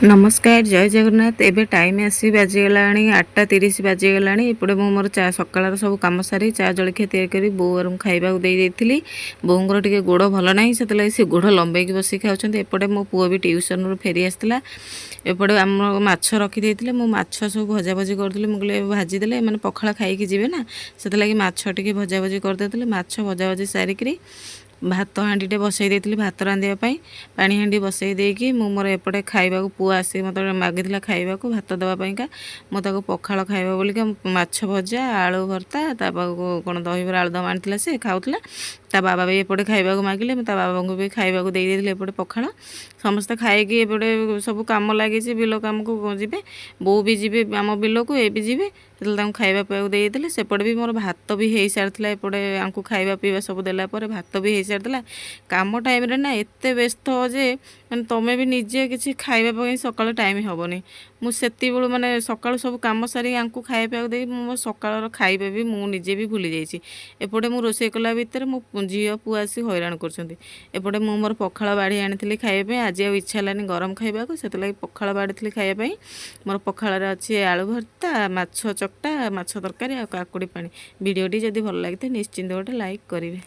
ନମସ୍କାର, ଜୟ ଜଗନ୍ନାଥ। ଏବେ ଟାଇମ୍ ଆସି ବାଜିଗଲାଣି, 8:30 ବାଜିଗଲାଣି। ଏପଟେ ମୁଁ ମୋର ଚା ସକାଳର ସବୁ କାମ ସାରି ଚା ଜଳଖିଆ ତିଆରି କରି ବୋଉ ଆଉ ଖାଇବାକୁ ଦେଇ ଦେଇଥିଲି। ବୋଉଙ୍କର ଟିକେ ଗୋଡ଼ ଭଲ ନାହିଁ, ସେଥିଲାଗି ସେ ଗୋଡ଼ ଲମ୍ବେଇକି ବସିକି ଖାଉଛନ୍ତି। ଏପଟେ ମୋ ପୁଅ ବି ଟ୍ୟୁସନରୁ ଫେରି ଆସିଥିଲା। ଏପଟେ ଆମର ମାଛ ରଖିଦେଇଥିଲେ, ମୁଁ ମାଛ ସବୁ ଭଜାଭଜି କରୁଥିଲି। ମୁଁ କହିଲି ଏବେ ଭାଜିଦେଲେ ଏମାନେ ପଖାଳ ଖାଇକି ଯିବେ ନା, ସେଥିଲାଗି ମାଛ ଟିକେ ଭଜାଭଜି କରିଦେଇଥିଲି। ମାଛ ଭଜାଭଜି ସାରିକିରି ଭାତ ହାଣ୍ଡିଟେ ବସେଇ ଦେଇଥିଲି ଭାତ ରାନ୍ଧିବା ପାଇଁ। ପାଣି ହାଣ୍ଡି ବସେଇ ଦେଇକି ମୁଁ ମୋର ଏପଟେ ଖାଇବାକୁ, ପୁଅ ଆସିକି ମୋତେ ମାଗିଥିଲା ଖାଇବାକୁ ଭାତ ଦେବା ପାଇଁକା। ମୁଁ ତାକୁ ପଖାଳ ଖାଇବ ବୋଲିକା ମାଛ ଭଜା, ଆଳୁ ଭର୍ତ୍ତା, ତା ପାଖକୁ କ'ଣ ଦହିବରା ଆଳୁଦମ ଆଣିଥିଲା, ସେ ଖାଉଥିଲା। ତା ବାବା ବି ଏପଟେ ଖାଇବାକୁ ମାଗିଲେ, ମୁଁ ତା ବାବାଙ୍କୁ ବି ଖାଇବାକୁ ଦେଇ ଦେଇଥିଲି। ଏପଟେ ପଖାଳ ସମସ୍ତେ ଖାଇକି ଏପଟେ ସବୁ କାମ ଲାଗିଛି। ବିଲ କାମକୁ ଯିବେ, ବୋଉ ବି ଯିବେ ଆମ ବିଲକୁ, ଏ ବି ଯିବେ। ସେତେବେଳେ ତାଙ୍କୁ ଖାଇବା ପିଇବାକୁ ଦେଇ ଦେଇଥିଲି। ସେପଟେ ବି ମୋର ଭାତ ବି ହେଇସାରିଥିଲା। ଏପଟେ ୟାଙ୍କୁ ଖାଇବା ପିଇବା ସବୁ ଦେଲା ପରେ ଭାତ ବି ହେଇସାରିଥିଲା। କାମ ଟାଇମ୍ରେ ନା ଏତେ ବ୍ୟସ୍ତ ଯେ ମାନେ ତମେ ବି ନିଜେ କିଛି ଖାଇବା ପାଇଁ ସକାଳୁ ଟାଇମ୍ ହେବନି। ମୁଁ ସେତିକିବେଳୁ ମାନେ ସକାଳୁ ସବୁ କାମ ସାରିକି ୟାଙ୍କୁ ଖାଇବା ପିଇବାକୁ ଦେଇକି ମୁଁ ମୋ ସକାଳର ଖାଇବା ବି ମୁଁ ନିଜେ ବି ଭୁଲି ଯାଇଛି। ଏପଟେ ମୁଁ ରୋଷେଇ କଲା ଭିତରେ ମୋ ଝିଅ ପୁଅ ଆସି ହଇରାଣ କରୁଛନ୍ତି। ଏପଟେ ମୁଁ ମୋର ପଖାଳ ବାଢ଼ି ଆଣିଥିଲି ଖାଇବା ପାଇଁ। ଆଜି ଆଉ ଇଚ୍ଛା ହେଲାନି ଗରମ ଖାଇବାକୁ, ସେଥିଲାଗି ପଖାଳ ବାଢ଼ିଥିଲି ଖାଇବା ପାଇଁ। ମୋର ପଖାଳରେ ଅଛି ଆଳୁ ଭର୍ତ୍ତା, ମାଛ ଚକଟା, ମାଛ ତରକାରୀ ଆଉ କାକୁଡ଼ି ପାଣି। ଭିଡ଼ିଓଟି ଯଦି ଭଲ ଲାଗିଥାଏ, ନିଶ୍ଚିନ୍ତ ଗୋଟେ ଲାଇକ୍ କରିବେ।